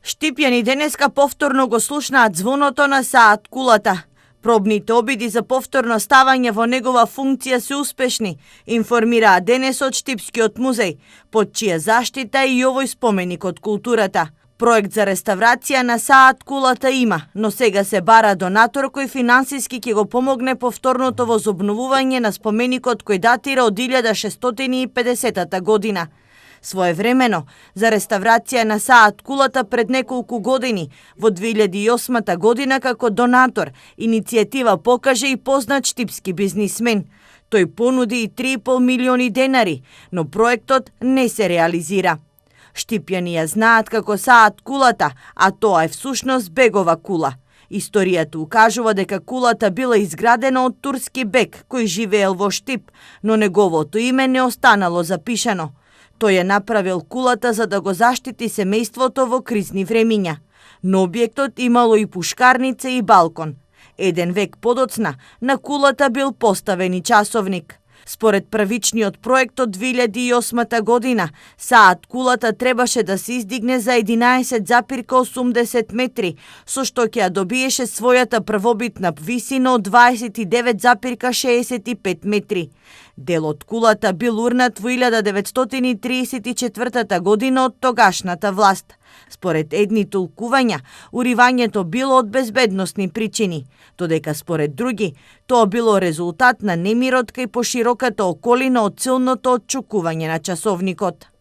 Штипјани денеска повторно го слушнаат звоното на саат кулата. Пробните обиди за повторно ставање во негова функција се успешни, информираа денес од Штипскиот музеј, под чија заштита и овој споменик од културата. Проект за реставрација на саат кулата има, но сега се бара донатор кој финансиски ќе го помогне повторното возобновување на споменикот кој датира од 1650 година. Своевремено, за реставрација на саат кулата пред неколку години, во 2008 година како донатор, иницијатива покаже и познат штипски бизнисмен. Тој понуди и 3,5 милиони денари, но проектот не се реализира. Штипјани ја знаат како саат кулата, а тоа е всушност бегова кула. Историјата укажува дека кулата била изградена од турски бег кој живеел во Штип, но неговото име не останало запишано. Тој ја направил кулата за да го заштити семејството во кризни времиња. Но објектот имало и пушкарница и балкон. Еден век подоцна, на кулата бил поставен и часовник. Според првичниот проект од 2008 година, саат кулата требаше да се издигне за 11,80 метри, со што ќе ја добиеше својата првобитна висина од 29,65 метри. Дел од кулата бил урнат во 1934 година од тогашната власт. Според едни толкувања, уривањето било од безбедносни причини, додека според други, тоа било резултат на немирот кај пошироката околина од силното отчукување на часовникот.